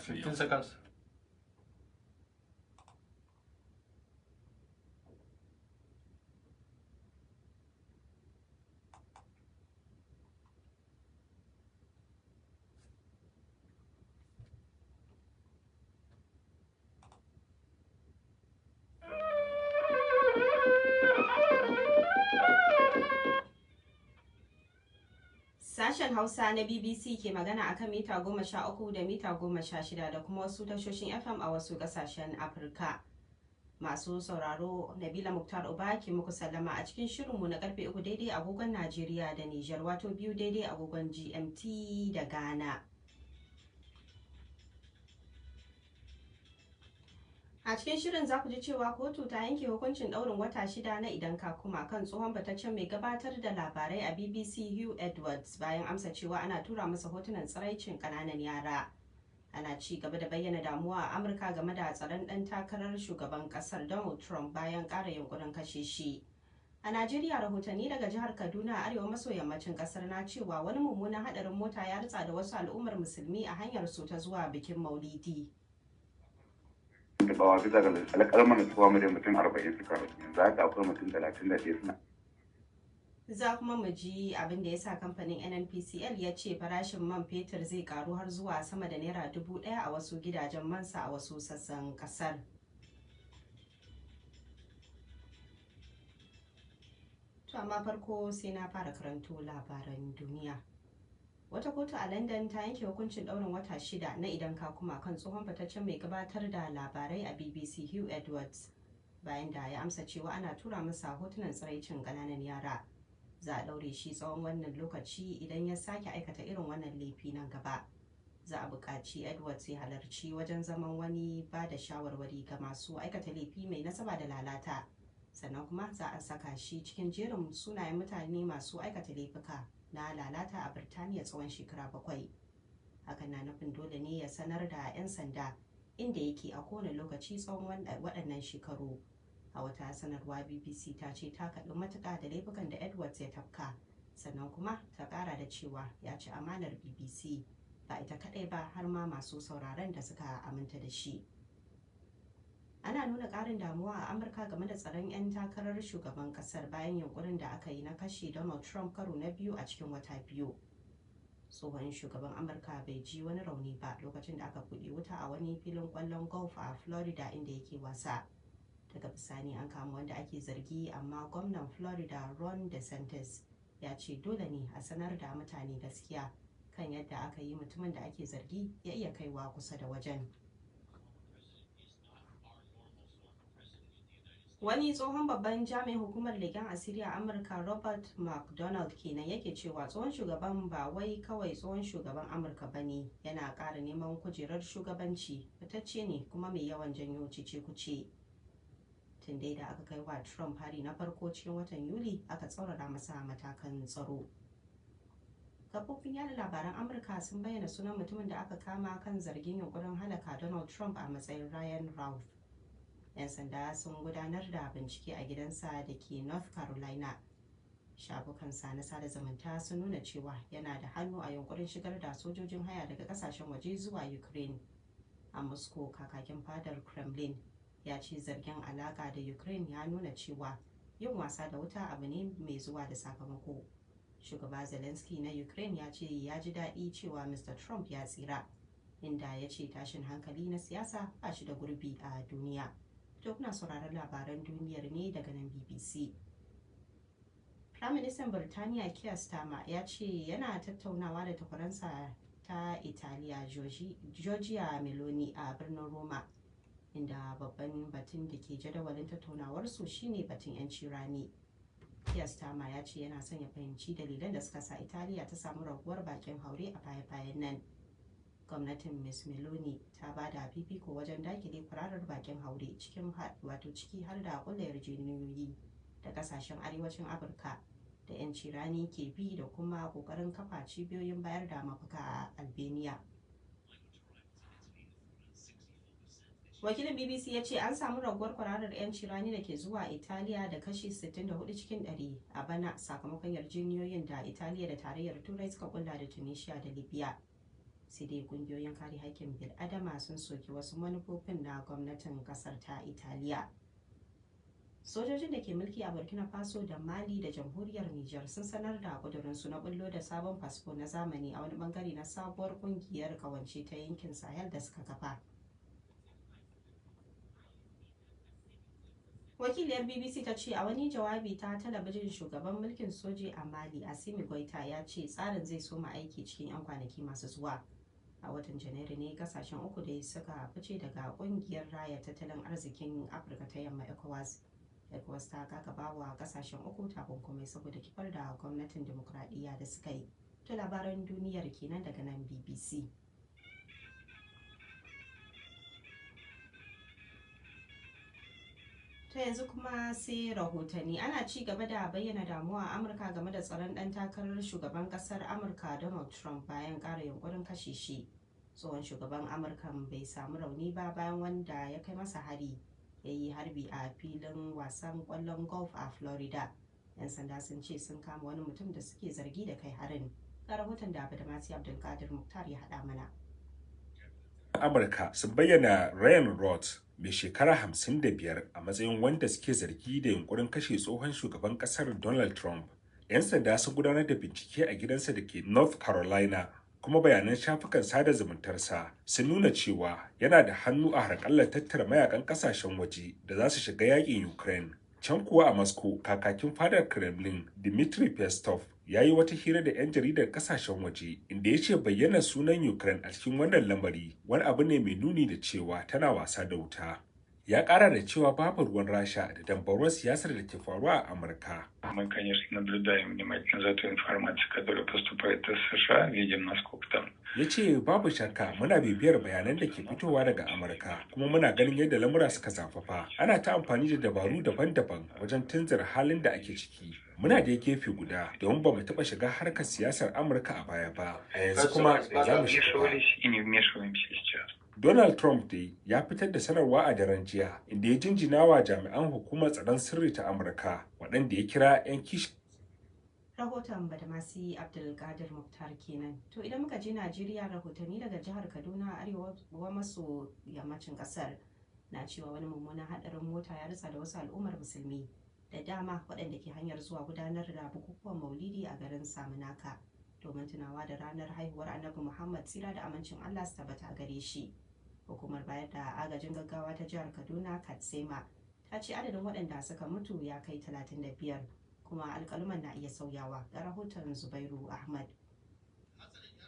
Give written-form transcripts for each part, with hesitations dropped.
15 seconds. Sashen Hausa na BBC ke magana akan mita 13 da mita 16 da kuma wasu tashoshin FM a wasu kasashen Afirka. Masu sauraro, Nabila Muktar Uba ke muku sallama a cikin shirinmu na karfe 3 daidai agogon Najeriya da Nijar, wato 2 daidai agogon GMT da Ghana. A cikin shirin za ku ji cewa kotu ta yanke hukuncin ɗaurin wata 6 na idan ka kuma kan tsohon bataccen mai gabatar da labarai a BBC Hugh Edwards bayan amsa cewa ana tura masa hotunan tsiraicin ƙananan yara. Ana ci gaba da bayyana damuwa a Amurka game da tsaron ɗan takarar shugaban ƙasar Donald Trump bayan ƙara yunkurin kashe shi. A Najeriya, rahotanni daga jihar Kaduna a arewa maso yammacin ƙasar na cewa wani mummunan haɗarin mota ya ritsa da wasu al'ummar musulmi a hanyar su ta zuwa bikin Maulidi. Tabawa, bisa ga alƙalman da suka da mutum 40 suka rasu, yanzu haka akwai mutum 31 suna. Za kuma mu ji abin da ya sa kamfanin NNPCL ya ce farashin man fetur zai karu har zuwa sama da naira 1000 a wasu gidajen mansa a wasu sassan kasar. To amma farko sai na fara karanto labaran duniya. Wata kotu a London ta yanke hukuncin ɗaurin wata 6 na idan ka kuma kan tsohon fitaccen mai gabatar da labarai a BBC Hugh Edwards bayan da ya amsa cewa ana tura masa hotunan tsiraicin ƙananan yara. Za a ɗaure shi tsawon wannan lokaci idan ya sake aikata irin wannan laifi nan gaba. Za a buƙaci Edwards ya halarci wajen zaman wani ba da shawarwari ga masu aikata laifi mai nasaba da lalata. Sannan kuma za a saka shi cikin jerin sunayen mutane masu aikata laifuka na lalata a Birtaniya tsawon shekara 7. Hakan na nufin dole ne ya sanar da 'yan sanda inda yake a kowane lokaci tsawon waɗannan shekaru. A wata sanarwa, BBC ta ce ta kaɗu matuƙa da laifukan da Edwards ya tafka, sannan kuma ta ƙara da cewa ya ci amanar BBC, ba ita kaɗai ba, har ma masu sauraron da suka aminta da shi. Ana nuna ƙarin damuwa a Amurka game da tsaron 'yan takarar shugaban ƙasar bayan yunkurin da aka yi na kashe Donald Trump karo na biyu a cikin wata 2. Tsohon shugaban Amurka bai ji wani rauni ba lokacin da aka buɗe wuta a wani filin ƙwallon golf a Florida inda yake wasa. Daga bisani an kama wanda ake zargi, amma gwamnan Florida Ron DeSantis ya ce dole ne a sanar da mutane gaskiya kan yadda aka yi mutumin da ake zargi ya iya kaiwa kusa da wajen. Wani tsohon babban jami'in hukumar leƙen asiri a Amurka, Robert McDonald kenan, yake cewa tsohon shugaban ba wai kawai tsohon shugaban Amurka ba ne yana ƙara neman kujerar shugabanci, fitacce ne kuma mai yawan janyo cece kuce. Tun dai da aka kai wa Trump hari na farko cikin watan Yuli aka tsaurara masa matakan tsaro. Kafofin yada labaran Amurka sun bayyana sunan mutumin da aka kama kan zargin yunkurin halaka Donald Trump a matsayin Ryan Routh. 'Yan sanda sun gudanar da bincike a gidansa da ke North Carolina. Shafukansa na sada zumunta sun nuna cewa yana da hannu a yunkurin shigar da sojojin haya daga kasashen waje zuwa Ukraine. A Moscow, kakakin fadar Kremlin ya ce zargin alaka da Ukraine ya nuna cewa yin wasa da wuta abu ne mai zuwa da sakamako. Shugaba Zelensky na Ukraine ya ce ya ji daɗi cewa Mr Trump ya tsira, inda ya ce tashin hankali na siyasa ba shi da gurbi a duniya. To kuna sauraron labaran duniyar ne daga nan BBC. Firaministan Birtaniya Keir Starmer ya ce yana tattaunawa da takwaransa ta Italiya Giorgia Meloni a birnin Roma, inda babban batun da ke jadawalin tattaunawarsu shine batun 'yanci rani. Keir Starmer ya ce yana son ya fahimci dalilan da suka sa Italiya ta samu raguwar bakin haure a baya-bayan nan. Gwamnatin Ms Meloni ta ba da fifiko wajen dakile kwararar bakin haure, cikin wato ciki har da kulla yarjejeniyoyi da kasashen arewacin Afirka da 'yanci rani ke bi, da kuma kokarin kafa cibiyoyin bayar da mafaka a Albania. Wakilin BBC ya ce an samu raguwar kwararar 'yanci rani da ke zuwa Italiya da kashi 64 cikin 100 a bana sakamakon yarjejeniyoyin da Italiya da Tarayyar Turai suka kulla da Tunisia da Libya. Sai dai kungiyoyin kare haƙƙin bil'adama sun soki wasu manufofin na gwamnatin kasar ta Italiya. Sojojin da ke mulki a Burkina Faso da Mali da Jamhuriyar Niger sun sanar da kudurinsu na bullo da sabon fasfo na zamani a wani bangare na sabuwar kungiyar kawance ta yankin Sahel da suka kafa. Wakiliyar BBC ta ce a wani jawabi ta talabijin, shugaban mulkin soji a Mali, Asimi Goita, ya ce tsarin zai soma aiki cikin 'yan kwanaki masu zuwa. A watan Janairu ne kasashen uku da suka fice daga kungiyar raya tattalin arzikin Afirka ta Yamma, ECOWAS. ECOWAS ta kakaba wa kasashen uku takunkumai saboda kifar da gwamnatin demokuraɗiyya da suka yi. To, labaran duniyar kenan daga nan BBC. Ta yanzu kuma sai rahotanni. Ana ci gaba da bayyana damuwa a Amurka game da tsaron dan takarar shugaban kasar Amurka Donald Trump bayan kara yunkurin kashe shi. Tsohon shugaban Amurka bai samu rauni ba bayan wanda ya kai masa hari ya yi harbi a filin wasan kwallon golf a Florida. Yan sanda sun ce sun kama wani mutum da suke zargi da kai harin. Ga rahoton da Abdulmasi Abdulkadir Muktar ya haɗa mana. Amurka sun bayyana Ryan Roth mai shekara 55 a matsayin wanda suke zargi da yunkurin kashe tsohon shugaban kasar Donald Trump. 'Yan sanda sun gudanar da bincike a gidansa da ke North Carolina, kuma bayanan shafukan sada zumuntarsa sun nuna cewa yana da hannu a harkallar tattara mayakan kasashen waje da za su shiga yakin Ukraine. Can kuwa a Moscow, kakakin fadar Kremlin Dmitry Peskov ya yi wata hira da 'yan jaridar kasashen waje inda ya ce bayyana sunan Ukraine a cikin wannan lamari wani abu ne mai nuni da cewa tana wasa da wuta. Ya kara da cewa babu ruwan Rasha da dambarwar siyasar da ke faruwa a Amurka. Мы, конечно, наблюдаем внимательно за той информацией, которая поступает из США, видим, насколько там. Ya ce babu shakka muna bibiyar bayanan da ke fitowa daga Amurka, kuma muna ganin yadda lamura suka zafafa. Ana ta amfani da dabaru daban-daban wajen tunzura halin da ake ciki. Muna da gefe guda domin ba mu taɓa shiga harkar siyasar Amurka a baya ba, a yanzu kuma ba za mu shiga ba. Вмешивались и не вмешиваемся сейчас. Donald Trump dai ya fitar da sanarwa a daren jiya inda ya jinjina wa jami'an hukumar tsaron sirri ta Amurka waɗanda ya kira 'yan kishi. Rahoton Badamasi Abdulkadir Muktar kenan. To, idan muka je Najeriya, rahotanni daga jihar Kaduna a arewa maso yammacin kasar na cewa wani mummunan hadarin mota ya ritsa da wasu al'ummar musulmi da dama waɗanda ke hanyar zuwa gudanar da bukukuwan Maulidi a garin Samunaka domin tunawa da ranar haihuwar Annabi Muhammad, tsira da amincin Allah su tabbata a gare shi. Hukumar bayar da agajin gaggawa ta jihar Kaduna, Katsema, ta ce adadin waɗanda suka mutu ya kai 35, kuma alkaluman na iya sauyawa. Ga rahoton Zubairu Ahmad.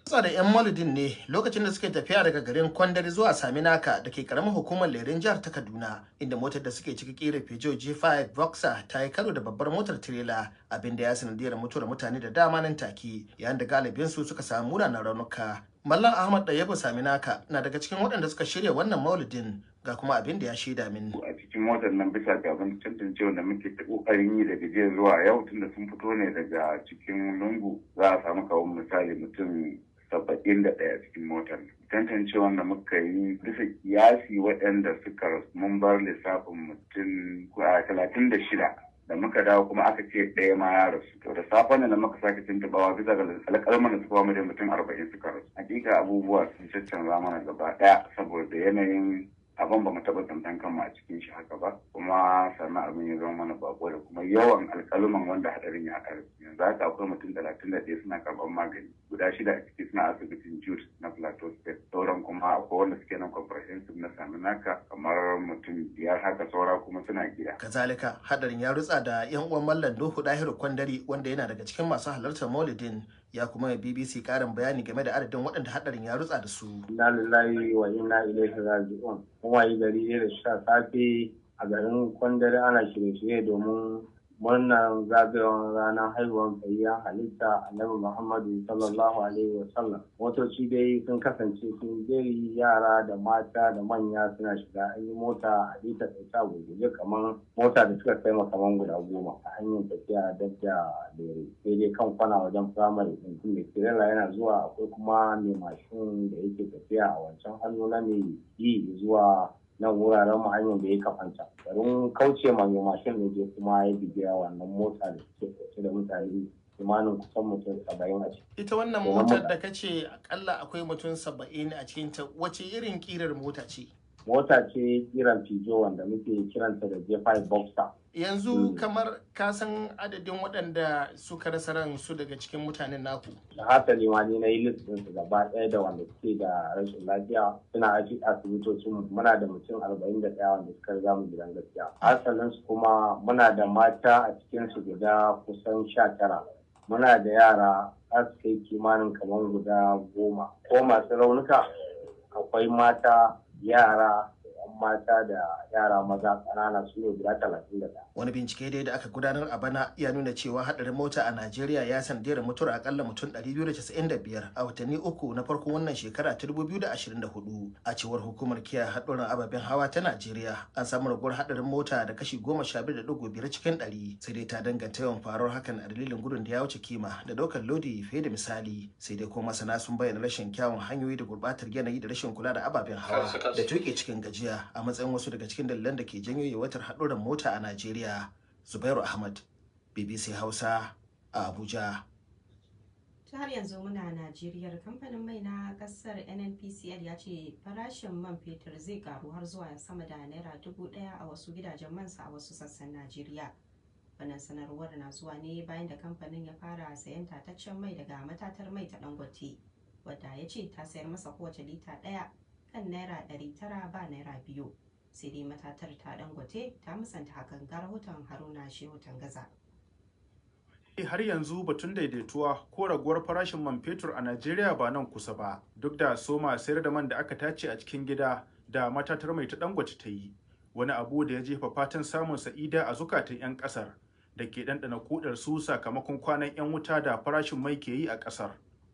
Hatsa da 'yan maulidin ne lokacin da suke tafiya daga garin Kwandari zuwa Saminaka da ke karamar hukumar Lerin jihar ta Kaduna, inda motar da suke ciki kera Peugeot G5 Boxer ta yi karo da babbar motar tirela, abinda ya sanadiyar mutuwar mutane da dama nan take, yayin da galibin su suka samu munanan raunuka. Mallam Ahmad Ɗayyabu Saminaka na daga cikin waɗanda suka shirya wannan maulidin, ga kuma abin da ya shaida min. A cikin motar nan, bisa ga abin tantancewa da muke ta kokarin yi daga jiya zuwa yau, tunda sun fito ne daga cikin lungu, za a samu kawo misali mutum 71 cikin motar. Tantancewa da muka yi bisa kiyasi, waɗanda suka rasu mun bar lissafin mutum 36. Da muka dawo kuma aka ce ɗaya ma ya rasu. To, da safen da muka sake tuntubawa, bisa ga alƙalman da suka bamu da mutum 40 suka rasu. Hakika abubuwa sun caccanza mana gaba ɗaya saboda yanayin abin ba mu taɓa tsintan kanmu a cikin shi haka ba, kuma sannan abin ya zama mana bako da kuma yawan alƙaluman wanda hadarin ya haɗa. Yanzu haka akwai mutum 31 suna karɓar magani, guda shida a ciki suna asibitin Jude na Plateau State, sauran kuma akwai wanda suke nan comprehensive na Saminaka kamar mutum biyar haka, saura kuma suna gida. Kazalika hadarin ya rutsa da 'yan uwan Mallam Nuhu Dahiru Kwandari, wanda yana daga cikin masu halartar maulidin, ya kuma yi BBC karin bayani game da adadin waɗanda hadarin ya rutsa da su. Inna lillahi wa inna ilaihi raji'un. Mun wayi gari ne da sha safe a garin Kwandare ana shirye-shirye domin murnar zagayowar ranar haihuwar fiyayyen halitta Annabi Muhammadu sallallahu alaihi wa sallam. Motoci dai sun kasance sun jeri, yara da mata da manya suna shiga. An yi mota a bisa ta gurguje kamar mota da suka kai kaman guda 10 a hanyar tafiya dab da Lere, daidai kan kwana wajen firamare ɗin. Mai tirela yana zuwa, akwai kuma mai mashin da yake tafiya a wancan hannu na mai yi zuwa nan wuraren mu hanyar da ya kafanta. Garin kauce ma mai mashin ne je kuma ya bigiya wannan mota da suke ɗauke da mutane. Kimanin kusan mutum 70 a ciki. Ita wannan motar da kace akalla akwai mutum 70 a cikinta, wace irin kirar mota ce? Mota ce kiran Peugeot wanda muke kiranta da J5 Boxer. Yanzu kamar ka san adadin waɗanda suka rasa ransu daga cikin mutanen naku? Hasali ma ni na yi list ɗinsu gaba ɗaya da wanda suke da rashin lafiya suna aji asibitocin. Muna da mutum 41 wanda suka riga mu gidan gaskiya. Asalin su kuma muna da mata a cikin su guda kusan 19. Muna da yara za su kai kimanin kamar guda 10. Ko masu raunuka akwai mata, yara, mata da yara maza ƙanana su ne guda 31. Wani bincike dai da aka gudanar a bana ya nuna cewa haɗarin mota a Najeriya ya sanadiyar mutuwar akalla mutum 295 a watanni 3 na farkon wannan shekara ta 2024. A cewar hukumar kiyaye haɗuran ababen hawa ta Najeriya, an samu raguwar haɗarin mota da kashi 12.5 cikin 100, sai dai ta danganta yawan faruwar hakan a dalilin gudun da ya wuce kima da ɗaukar lodi fiye da misali. Sai dai kuma masana sun bayyana rashin kyawun hanyoyi da gurɓatar yanayi da rashin kula da ababen hawa da tuƙe cikin gajiya a matsayin wasu daga cikin dalilan da ke janyo yawaitar haɗuran mota a Najeriya. Zubairu Ahmad, BBC Hausa a Abuja. Ta har yanzu muna Najeriya. Kamfanin mai na kasar NNPCL ya ce farashin man fetur zai karu har zuwa sama da naira 1000 a wasu gidajen mansa a wasu sassan Najeriya. Wannan sanarwar na zuwa ne bayan da kamfanin ya fara sayan tataccen mai daga matatar mai ta Dangote, wadda ya ce ta sayar masa kowace lita ɗaya kan naira 900 ba naira 2. Sai dai matatar ta Dangote ta musanta hakan. Ga rahoton Haruna Shehu Tangaza. Har yanzu batun daidaituwa ko raguwar farashin man fetur a Najeriya ba nan kusa ba, duk da soma sayar da man da aka tace a cikin gida da matatar mai ta Dangote ta yi, wani abu da ya jefa fatan samun sa'ida a zukatan 'yan kasar da ke ɗanɗana kudar su sakamakon kwanan 'yan wuta da farashin mai ke yi a kasar.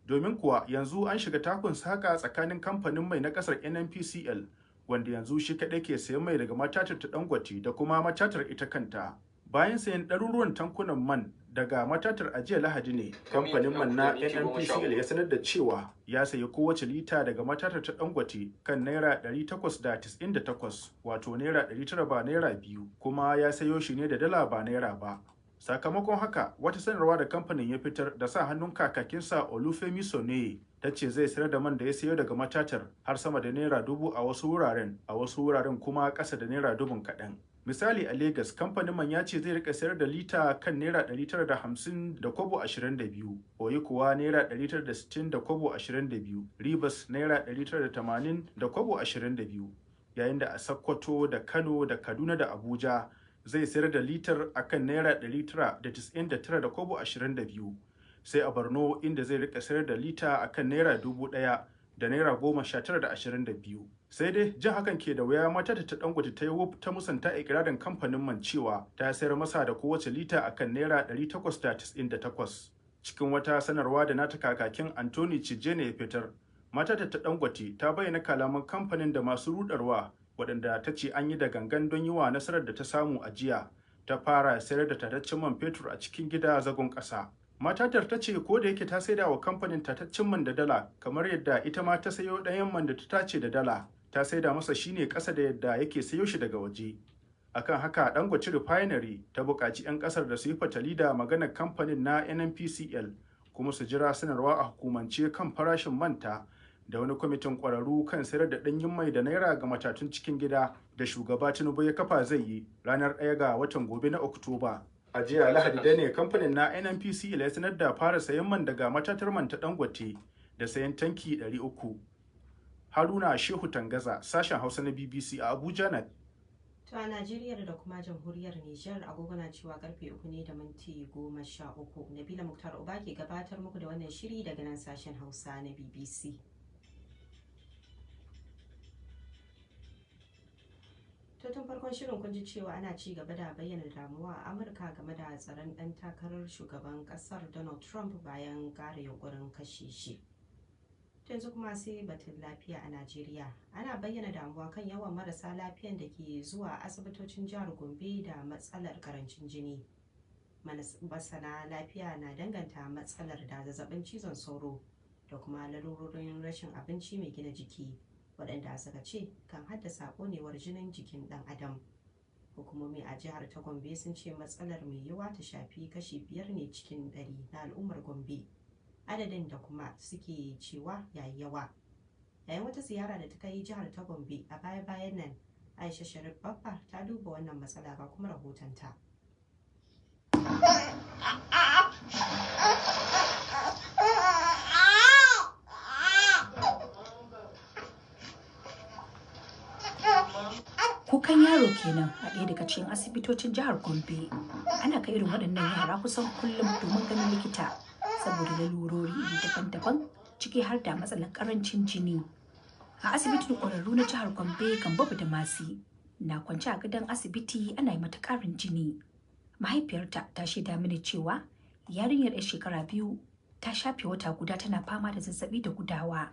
Domin kuwa yanzu an shiga takun saka tsakanin kamfanin mai na kasar NNPCL, wanda yanzu shi kaɗai ke sayan mai daga matatar ta Dangote, da kuma matatar ita kanta. Bayan sayan ɗaruruwan tankunan man daga matatar a jiya Lahadi ne kamfanin man na NNPCL ya sanar da cewa ya sayi kowace lita daga matatar ta Dangote kan naira 898, wato naira 900 ba naira 2, kuma ya sayo shi ne da dala ba naira ba. Sakamakon haka, wata sanarwa da kamfanin ya fitar da sa hannun kakakinsa Olufemi Soneye ta ce zai sayar da man da ya sayo daga matatar har sama da naira 1000 a wasu wuraren, a wasu wuraren kuma ƙasa da naira 1000 kaɗan. Misali, a Legas, kamfanin man ya ce zai rika sayar da lita kan naira 950 da kobo 22, Oyi kuwa naira 960 da kobo 22, Rivers naira 980 da kobo 22, yayin da a Sokoto da Kano da Kaduna da Abuja zai sayar da litar akan naira 999 da kobo 22, sai a Borno inda zai rika sayar da lita akan naira 1000 da naira 19 da 22. Sai dai jin hakan ke da wuya, mata ta Dangote ta yi wuf ta musanta ikirarin kamfanin man cewa ta sayar masa da kowace lita akan naira 898. Cikin wata sanarwa da nata kakakin Anthony Chijene ya fitar, mata ta Dangote ta bayyana kalaman kamfanin da masu rudarwa, waɗanda ta ce an yi da gangan don yi wa nasarar da ta samu a jiya ta fara sayar da tataccen man fetur a cikin gida zagon ƙasa. Matatar ta ce ko da yake ta saida wa kamfanin tataccen man da dala kamar yadda ita ma ta sayo ɗayan man da ta tace da dala, ta saida masa shine ƙasa da yadda yake sayo shi daga waje. Akan haka, Dangote Refinery ta buƙaci 'yan ƙasar da su yi fatali da maganar kamfanin na NNPCL, kuma su jira sanarwa a hukumance kan farashin manta da wani kwamitin ƙwararru kan sayar da ɗanyen mai da naira ga matatun cikin gida da shugaba Tinubu ya kafa zai yi ranar 1 ga watan gobe na Oktoba. A jiya Lahadi da ne kamfanin na NNPC ya sanar da fara sayan man daga matatar man ta Dangote da sayan tanki 300. Haruna Shehu Tangaza, sashen Hausa na BBC a Abuja na. To a Najeriya da kuma jamhuriyar Nijar agogo na cewa karfe 3 ne da minti 13. Nabila Muktar Uba ke gabatar muku da wannan shiri daga nan sashen Hausa na BBC. To tun farkon shirin kun ji cewa ana ci gaba da bayyana damuwa a Amurka game da tsaron ɗan takarar shugaban ƙasar Donald Trump bayan ƙara yunkurin kashe shi. Yanzu kuma sai batun lafiya a Najeriya. Ana bayyana damuwa kan yawan marasa lafiyan da ke zuwa asibitocin jihar Gombe da matsalar karancin jini. Masana lafiya na danganta matsalar da zazzabin cizon sauro da kuma lalurorin rashin abinci mai gina jiki, waɗanda suka ce kan haddasa ƙonewar jinin jikin ɗan adam. Hukumomi a jihar ta Gombe sun ce matsalar mai yiwuwa ta shafi kashi 5 ne cikin 100 na al'ummar Gombe, adadin da kuma suke cewa yayi yawa. Yayin wata ziyara da ta kai jihar ta Gombe a baya-bayan nan, Aisha Sharif Baffa ta duba wannan matsala, ga kuma rahotonta. Kukan yaro kenan a ɗaya daga cikin asibitocin jihar Gombe. Ana kai irin waɗannan yara kusan kullum domin ganin likita saboda lalurori iri daban-daban, ciki har da matsalar ƙarancin jini. A asibitin ƙwararru na jihar Gombe, Gambo da Masi na kwance a gadon asibiti ana yi mata ƙarin jini. Mahaifiyarta ta shaida mini cewa yarinyar 'yar shekara 2 ta shafe wata guda tana fama da zazzabi da gudawa.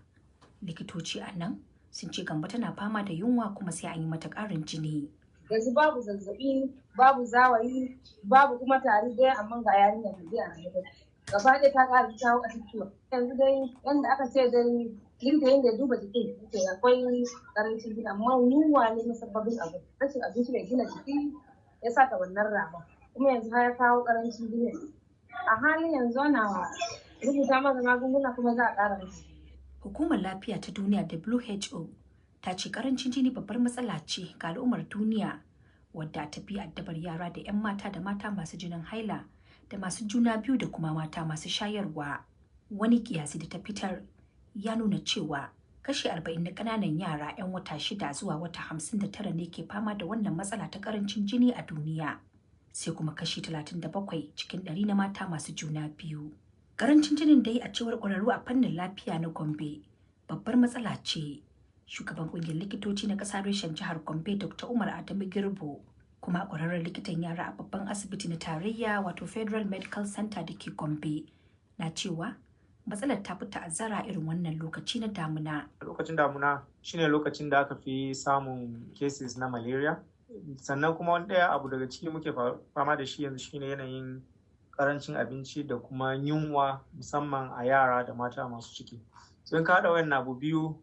Likitoci a nan sun ce Gambo tana fama da yunwa kuma sai an yi mata ƙarin jini. Yanzu babu zazzabi, babu zawayi, babu kuma tari dai, amma ga yarinya ta a nan gaba ɗaya ta ƙara kawo asibiti. Yanzu dai yanda aka ce dai likita yanda ya duba jikin ce akwai ƙarancin jini, amma yunwa ne musabbabin abu. Rashin abinci mai gina jiki ya sa ta wannan rama, kuma yanzu har ya kawo ƙarancin jini. A halin yanzu ana rubuta masa magunguna kuma za a ƙara masa. Hukumar Lafiya ta Duniya WHO ta ce karancin jini babbar matsala ce ga al'ummar duniya wadda ta fi addabar yara da 'yan mata da mata masu jinin haila da masu juna biyu da kuma mata masu shayarwa. Wani kiyasi da ta fitar ya nuna cewa kashi 40 na ƙananan yara 'yan wata 6 zuwa wata 59 ne ke fama da wannan matsala ta karancin jini a duniya. Sai kuma kashi 37 cikin 100 na mata masu juna biyu. Karancin jinin dai, a cewar ƙwararru a fannin lafiya na Gombe, babbar matsala ce. Shugaban ƙungiyar likitoci na ƙasa reshen jihar Gombe, Dr. Umar Adamu Girbo, kuma ƙwararren likitan yara a babban asibiti na tarayya wato Federal Medical Center da ke Gombe, na cewa matsalar ta fi ta'azzara irin wannan lokaci na damuna. Lokacin damuna shine lokacin da aka fi samun cases na malaria. Sannan kuma wani ɗaya abu daga ciki muke fama da shi yanzu shine yanayin karancin abinci da kuma yunwa, musamman a yara da mata masu ciki. Sun ka haɗa wayan abu biyu,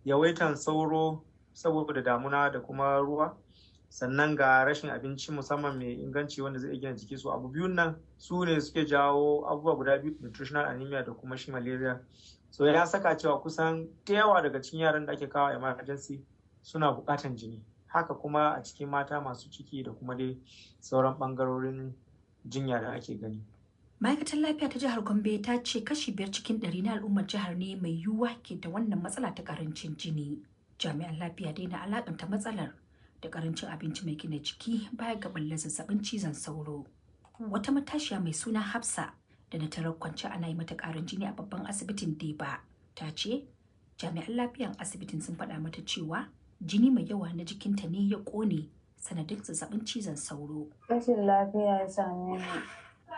yawaitan sauro saboda damuna da kuma ruwa, sannan ga rashin abinci musamman mai inganci wanda zai gina jiki, su abu biyun nan su ne suke jawo abubuwa guda biyu, nutritional anemia da kuma shi malaria. So ya saka cewa kusan da yawa daga cikin yaran da ake kawo emergency suna buƙatan jini, haka kuma a cikin mata masu ciki da kuma dai sauran ɓangarorin jinya da ake gani. Ma'aikatar lafiya ta jihar Gombe ta ce kashi 5 cikin 100 na al'ummar jihar ne mai yiwuwa ke da wannan matsala ta karancin jini. Jami'an lafiya dai na alakanta matsalar da karancin abinci mai gina jiki baya ga ɓallar zazzabin cizon sauro. Wata matashiya mai suna Hafsa da na tarar kwance ana yi mata karin jini a babban asibitin Deba ta ce jami'an lafiyan asibitin sun faɗa mata cewa jini mai yawa na jikinta ne ya ƙone sanadin zazzabin cizon sauro. Rashin lafiya ya same ni.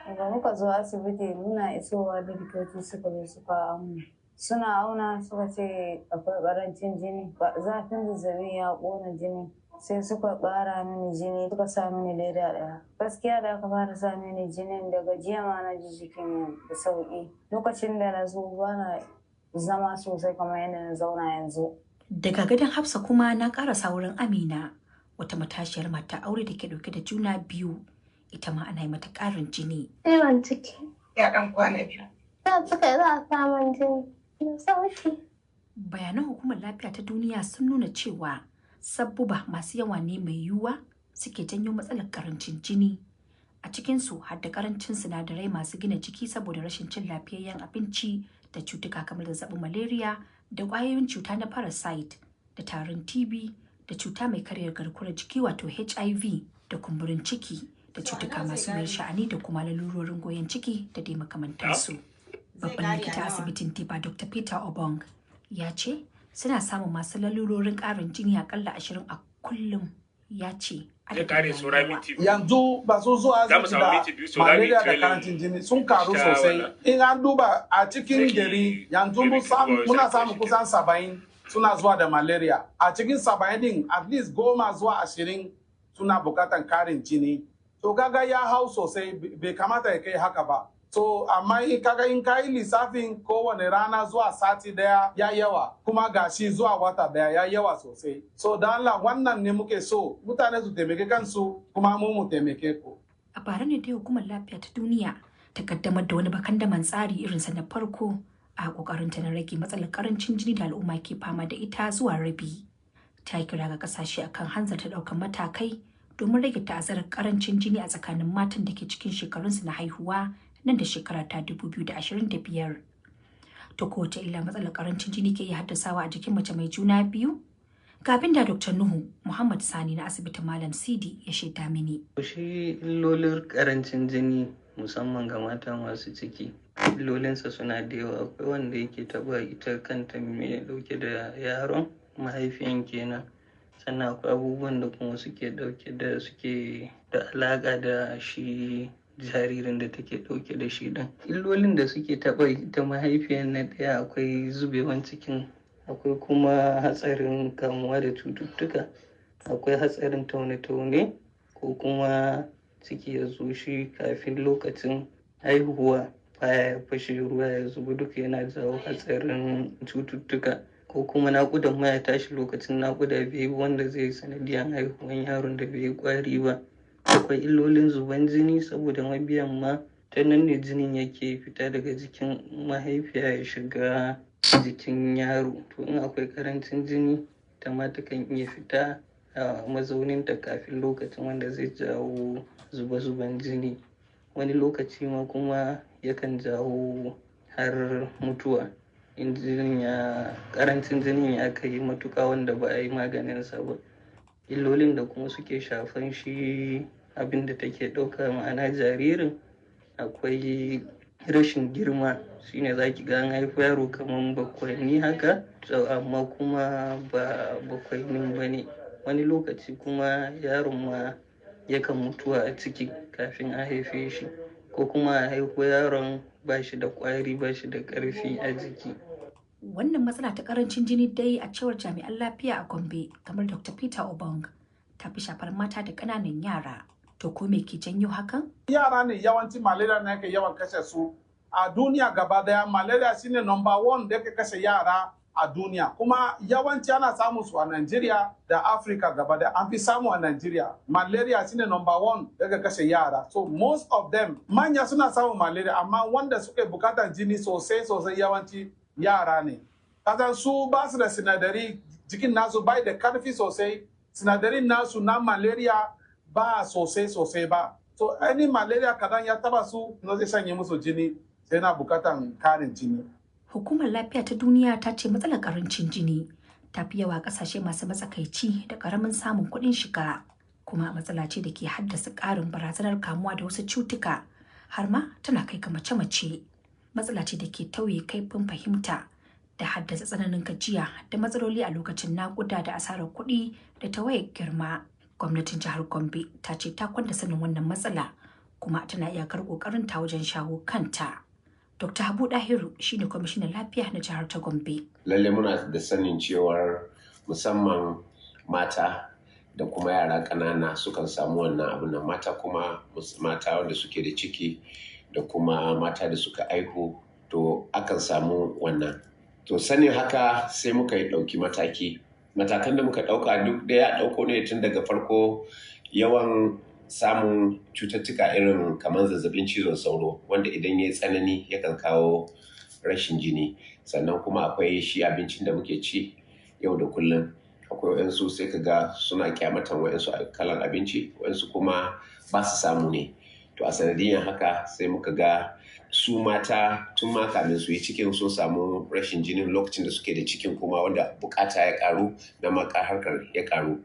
Daga muka zo asibiti, muna isowa likitoci suka zo suka auna. Suna auna suka ce akwai ƙarancin jini. Zafin zazzabin ya ƙona jini. Sai suka ƙara mini jini, suka sa mini leda ɗaya. Gaskiya da aka fara sa mini jinin, daga jiya ma na ji jikin da sauƙi. Lokacin da na zo bana zama sosai kamar yadda na zauna yanzu. Daga gadon Hafsa kuma na ƙarasa wurin Amina, wata matashiyar mata aure da ke dauke da juna biyu, ita ma ana yi mata ƙarin jini. Ciwon ciki. Ya ɗan kwana biyu. Za suka za a samun jini. Da sauki. Bayanan hukumar lafiya ta duniya sun nuna cewa sabbuba masu yawa ne mai yiwuwa suke janyo matsalar karancin jini. A cikinsu har da karancin sinadarai masu gina jiki saboda rashin cin lafiyayyen abinci da cutuka kamar zazzabin malaria da ƙwayoyin cuta na parasite da tarin TB da cuta mai karya garkuwar jiki wato HIV da kumburin ciki da cutuka masu wuyar sha'ani da kuma lalurorin goyon ciki da dai makamantansu. Babban likita asibitin Tiba, Dr. Peter Obong, ya ce suna samun masu lalurorin ƙarin jini akalla 20 a kullum, ya ce. Yanzu ba su zuwa asibiti da malaria da karancin jini sun karu sosai. In an duba a cikin gari yanzu, muna samun kusan 70 suna zuwa da malaria. A cikin 70 din, at least 10 zuwa 20 suna bukatan karin jini. To kaga ya hau sosai, bai kamata ya kai haka ba. So amma in kaga in kayi lissafin kowane rana zuwa sati daya ya yawa, kuma gashi zuwa wata daya ya yawa sosai. So don Allah wannan ne muke so mutane su taimake kansu kuma mu mu taimake ku. A bara ne dai Hukumar Lafiya ta Duniya ta kaddamar da wani bakandaman tsari irinsa na farko a kokarinta na rage matsalar karancin jini da al'umma ke fama da ita zuwa rabi. Ta kira ga kasashe akan hanzarta ɗaukar matakai domin rage ta'azzarar karancin jini a tsakanin matan da ke cikin shekarunsu na haihuwa nan da shekara ta 2025. To kowace illa matsalar karancin jini ke iya haddasawa a jikin mace mai juna biyu? Ga abin da Dr. Nuhu Muhammad Sani na asibitin Malam Sidi ya shaida mini. Shi illolin karancin jini musamman ga mata masu ciki, illolinsa suna da yawa. Akwai wanda yake taɓa ita kanta mai ɗauke da yaron, mahaifiyan kenan. Sannan akwai abubuwan da kuma suke ɗauke da suke da alaƙa da shi jaririn da take ɗauke da shi ɗin. Illolin da suke taɓa ita mahaifiyan, na ɗaya akwai zubewan cikin, akwai kuma hatsarin kamuwa da cututtuka, akwai hatsarin taune-taune ko kuma ciki ya zo shi kafin lokacin haihuwa, baya ya fashe, ruwa ya zuba, duka yana jawo hatsarin cututtuka, ko kuma naƙudan ma ya tashi lokacin naƙuda bai yi, wanda zai sanadiyan haihuwan yaron da bai yi ƙwari ba. Akwai illolin zuban jini, saboda mabiyan ma ta nan ne jinin yake fita daga jikin mahaifiya ya shiga jikin yaro. To in akwai karancin jini, ita ma takan iya fita a mazauninta kafin lokacin, wanda zai jawo zuba-zuban jini. Wani lokaci ma kuma yakan jawo har mutuwa in jinin ya karancin jinin ya kai matuƙa wanda ba a yi maganinsa ba. Illolin da kuma suke shafan shi abin da take ɗauka, ma'ana jaririn, akwai rashin girma, shine za ki ga an haifi yaro kamar bakwaini haka, amma kuma ba bakwainin ba ne. Wani lokaci kuma yaron ma yakan mutuwa a ciki kafin a haife shi, ko kuma a haihu yaron ba shi da ƙwari, ba shi da ƙarfi a jiki. Wannan matsala ta karancin jini dai, a cewar jami'an lafiya a Gombe kamar Dr. Peter Obong, ta fi shafar mata da ƙananan yara. To ko me ke janyo hakan? Yara ne yawanci malaria na yake yawan kashe su. A duniya gaba daya, malaria shine number one da yake kashe yara a duniya. Kuma yawanci ana samun su a Nigeria da Africa gaba daya. An fi samu a Nigeria. Malaria shine number one da yake kashe yara. So most of them, manya suna samun malaria, amma wanda suke bukatar jini sosai sosai yawanci yara ne. Kasan su ba su da sinadari, jikin nasu bai da karfi sosai, sinadarin nasu na malaria ba sosai sosai ba. So any malaria kadan ya taba su, na zai shanye musu jini, sai na bukatan karin jini. Hukumar Lafiya ta Duniya ta ce matsalar karancin jini ta fi yawa kasashe masu matsakaici da karamin samun kuɗin shiga. Kuma matsala ce da ke haddasa ƙarin barazanar kamuwa da wasu cutuka, har ma tana kai ga mace-mace. Matsala ce da ke tauye kaifin fahimta da haddasa tsananin gajiya da matsaloli a lokacin naƙuda da asarar kuɗi da tawayar girma. Gwamnatin jihar Gombe ta ce ta kwanda sanin wannan matsala kuma tana iyakar ƙoƙarinta wajen shawo kanta. Dr. Habu Dahiru shine kwamishinan lafiya na jihar ta Gombe. Lalle muna da sanin cewar musamman mata da kuma yara ƙanana sukan samu wannan abun nan, mata kuma mata wanda suke da ciki da kuma mata da suka aihu, to akan samu wannan. To sanin haka sai muka yi ɗauki mataki. Matakan da muka ɗauka duk da ya ɗauko ne tun daga farko, yawan samun cututtuka irin kamar zazzabin cizon sauro, wanda idan ya yi tsanani yakan kawo rashin jini. Sannan kuma akwai shi abincin da muke ci yau da kullum. Akwai waɗansu sai ka ga suna kyamatan waɗansu kalan abinci, waɗansu kuma ba su samu ne. To a sanadiyyar haka sai muka ga su mata tun ma kamin su yi cikin sun samu rashin jinin, lokacin da suke da cikin kuma wanda bukata ya karu na maka harkar ya karu.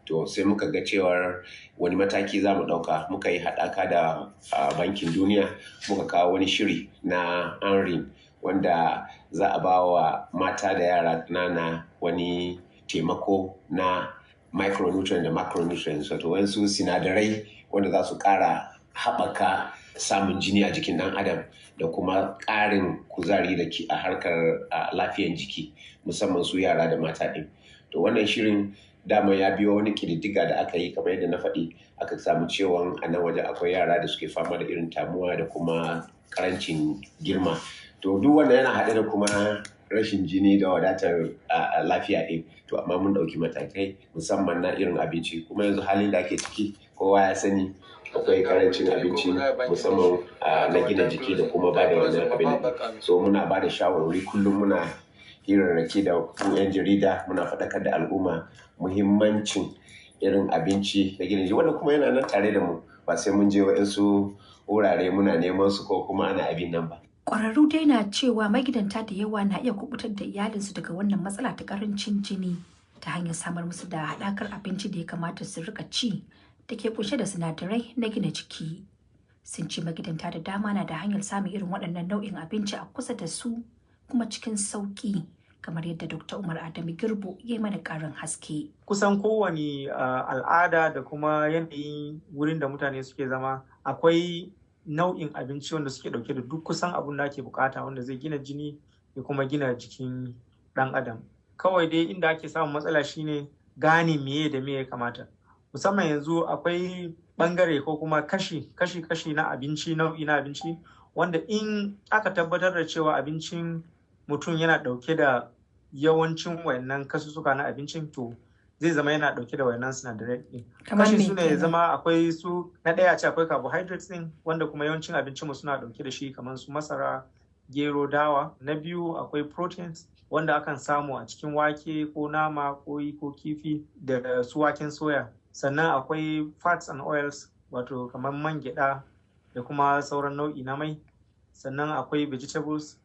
To sai muka ga cewar wani mataki za mu ɗauka. Muka yi haɗaka da Bankin Duniya, muka kawo wani shiri na ANRiN, wanda za a ba wa mata da yara ƙanana wani taimako na micronutrient da macronutrients, wato wasu sinadarai wanda za su ƙara haɓaka samun jini a jikin ɗan adam da kuma ƙarin kuzari da ke a harkar lafiyan jiki, musamman su yara da mata ɗin. To wannan shirin dama ya biyo wani ƙididdiga da aka yi, kamar yadda na faɗi, aka samu cewa a nan waje akwai yara da suke fama da irin tamuwa da kuma karancin girma. To duk wannan yana haɗe da kuma rashin jini da wadatar lafiya ɗin. To amma mun ɗauki matakai musamman na irin abinci, kuma yanzu halin da ake ciki kowa ya sani akwai karancin abinci, musamman na gina jiki da kuma ba da wannan abin. So muna ba da shawarwari kullum, muna hirarraki da ku 'yan jarida, muna faɗakar da al'umma muhimmancin irin abinci na gina jiki, wanda kuma yana nan tare da mu, ba sai mun je wa'insu wurare muna neman su ko kuma ana abin nan ba. Ƙwararru dai na cewa magidanta da yawa na iya kubutar da iyalinsu daga wannan matsala ta ƙarancin jini ta hanyar samar musu da haɗakar abinci da ya kamata su rika ci da ke kunshe da sinadarai na gina jiki. Sun ce magidanta da dama na da hanyar samun irin waɗannan nau'in abinci a kusa da su kuma cikin sauƙi, kamar yadda Dr. Umar Adamu Girbo ya yi mana ƙarin haske. Kusan kowane al'ada da kuma yanayin wurin da mutane suke zama, akwai nau'in abinci wanda suke dauke da duk kusan abun da ake bukata wanda zai gina jini ya kuma gina jikin dan adam. Kawai dai inda ake samun matsala shine gane meye da meye ya kamata. Musamman yanzu akwai bangare ko kuma kashi kashi kashi na abinci, nau'i na abinci wanda in aka tabbatar da cewa abincin mutum yana dauke da yawancin wayannan kasusuka na abincin, to zai zama yana dauke da wayannan sinadarai din. Kashi su ne zama akwai su, na ɗaya ce akwai carbohydrates din, wanda kuma yawancin abincin mu suna dauke da shi, kamar su masara, gero, dawa. Na biyu akwai proteins, wanda akan samu a cikin wake ko nama ko ko kifi da su waken soya. Sannan akwai fats and oils, wato kamar man gyada da kuma sauran nau'i na mai. Sannan akwai vegetables,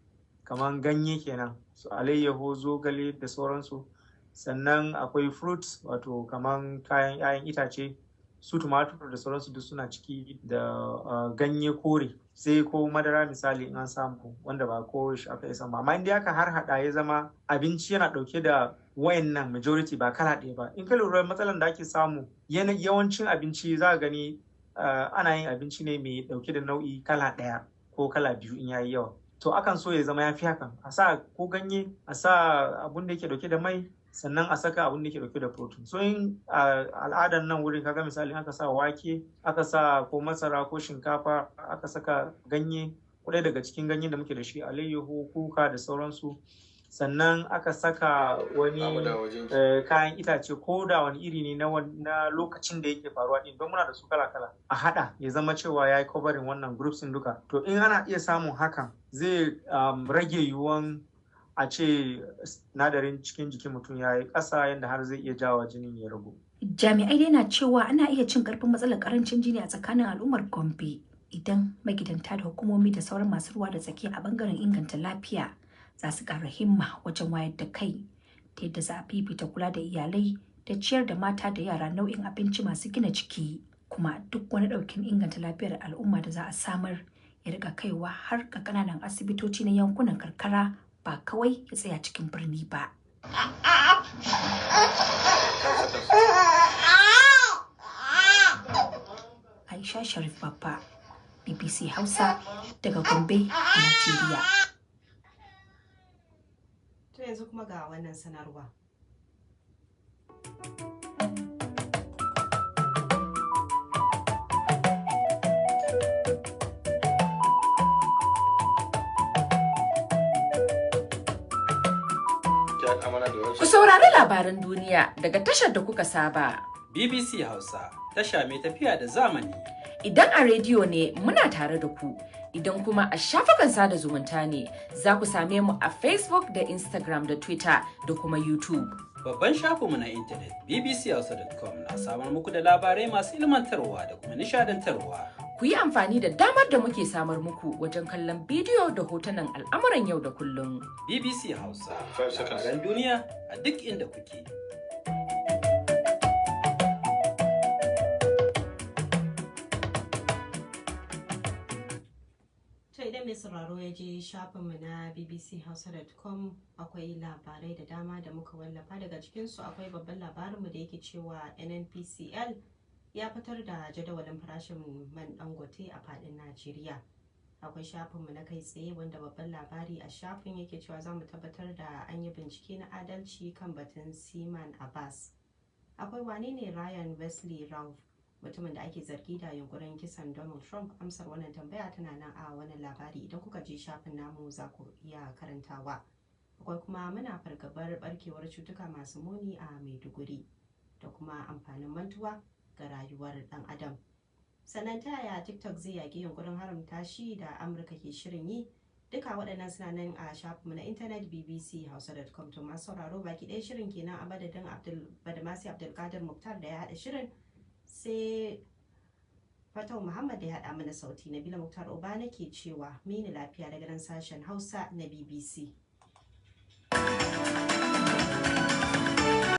kamar ganye kenan, su alayyaho, zogale da sauransu. Sannan akwai fruits, wato kaman kayan 'ya'yan itace, su tumatur da sauransu duk suna ciki, da ganye kore, sai ko madara misali in an samu, wanda ba ko shi aka isa ba. Amma inda aka har hada ya zama abinci yana dauke da wayannan majority, ba kala ɗaya ba. In ka lura, matsalan da ake samu, yawancin abinci za ka gani ana yin abinci ne mai dauke da nau'i kala ɗaya ko kala biyu in yayi yawa. To akan so ya zama ya fi hakan, a sa ko ganye, a sa abun da yake dauke da mai, sannan a saka abun da ke dauke da protein. So in al'adar nan wurin, kaga misali aka sa wake, aka sa ko masara ko shinkafa, aka saka ganye kudai daga cikin ganyen da muke da shi, alayyahu, kuka da sauransu, sannan aka saka wani kayan itace ko da wani iri ne na lokacin da yake faruwa din, don muna da su kala-kala, a hada ya zama cewa ya yi covering wannan groups din duka. To in ana iya samun hakan, zai rage yiwuwan a ce sinadarin cikin jikin mutum ya yi ƙasa yadda har zai iya jawa jinin ya ragu. Jami'ai dai na cewa ana iya cin karfin matsalar karancin jini a tsakanin al'ummar Gombe idan magidanta da hukumomi da sauran masu ruwa da tsaki a bangaren inganta lafiya za su ƙara himma wajen wayar da kai ta yadda za a fifita kula da iyalai da ciyar da mata da yara nau'in abinci masu gina jiki, kuma duk wani ɗaukin inganta lafiyar al'umma da za a samar ya riga kaiwa har ga ƙananan asibitoci na yankunan karkara, ba kawai ya tsaya cikin birni ba. Aisha Sharif Babba, BBC Hausa, daga Gombe a Najeriya. To yanzu kuma ga wannan sanarwa. Ku saurari labaran duniya daga tashar da kuka saba. BBC Hausa, tasha mai tafiya da zamani. Idan a rediyo ne, muna tare da ku, idan kuma a shafukan sada zumunta ne, za ku same mu a Facebook da Instagram da Twitter da kuma YouTube. Babban shafinmu na intanet, bbchausa.com, na samar muku da labarai masu ilmantarwa da kuma nishadantarwa. Ku yi amfani da damar da muke samar muku wajen kallon bidiyo da hotunan al'amuran yau da kullum. BBC Hausa, labaran duniya a duk inda kuke. To idan mai sauraro ya je shafinmu na bbchausa.com, akwai labarai da dama da muka wallafa. Daga cikinsu akwai babban labarinmu da yake cewa NNPCL ya fitar da jadawalin farashin man Dangote a fadin Najeriya. Akwai shafinmu na kai tsaye wanda babban labari a shafin yake cewa za mu tabbatar da an yi bincike na adalci kan batun Siman Abbas. Akwai wane ne Ryan Wesley Routh, mutumin da ake zargi da yunkurin kisan Donald Trump? Amsar wannan tambaya tana nan a wannan labari, idan kuka je shafin namu za ku iya karantawa. Akwai kuma muna fargabar barkewar cutuka masu muni a Maiduguri, da kuma amfanin mantuwa ga rayuwar dan adam. Sannan ta yaya TikTok zai yaƙi yunkurin haramta shi da Amurka ke shirin yi? Duka waɗannan suna nan a shafinmu na intanet bbchausa.com. To masu sauraro, baki ɗaya shirin kenan. A madadin Abdul Badamasi Abdulkadir Muktar da ya haɗa shirin, sai Fatau Muhammad da ya haɗa mana sauti, Nabila Muktar Oba nake cewa mini lafiya daga nan sashen Hausa na BBC.